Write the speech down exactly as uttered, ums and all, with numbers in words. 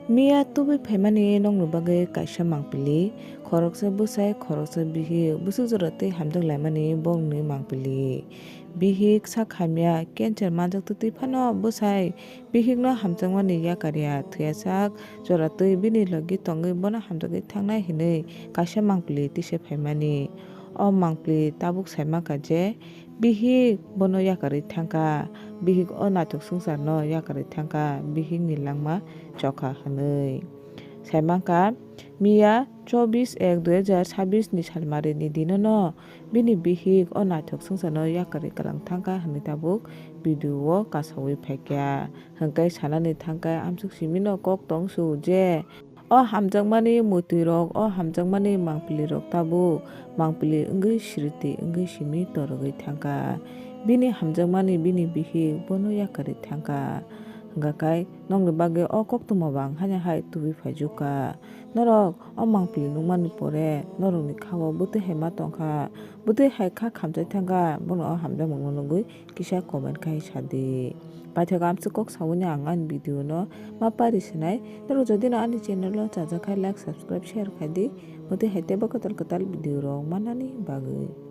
Miya tubui phaimani nokni bagwi kaisa mangpili, khoroksa bwsai, khoroksa bihik, bwswk jora twi hamjak laimani bokni mangpili. Bihik sak hamya, cancer manjak twi twi phano bwsai bihikno hamjakmani yakarya, thwiyasak jora twi bini logi tongwi bono hamjagwi thangnai hinwi kaisa mangpili tisa phaimani. O mangpili tabuk saimankha je, bihik bono yakarwi thangkha, bihik o naithok swngcharno yakarwi thangkha, bihikni langma chokha hwnwi. Saimankha, miya chobbish ek dui hajar chabbish ni salmarini dinono bini bihik o naithok swngcharno yakarwi kwlang thangkha hwnwi tabuk video o kasaui phaikha. Hwnkhe sanani thangkhe amsuk simino kok tong su je, o hamjakmani mwtwirok, o hamjakmani mangpilirok tabuk mangpili wngwi sriti wngwi simi torogwi thangkha. Bini hamjakmani bini bihik bono yakarwi thangkha. Hwnkha khe nokni bagwi o koktwma bang haino hai tubui phaijukha. Norok o mangpili nukmani pore norokni khao bwtwi hai ma tongkha, bwtwi hai kha khamchai thangkha, bono o hamjakmano nugwi kisa comment khai sadi. Paithak amsuk kok saui ang ani video no ma pari sinai. Norok jodi no ani channel o chajak khai like, subscribe, share khai di. Bwtwi hai teibo kwtal kwtal video rok manani bagwi.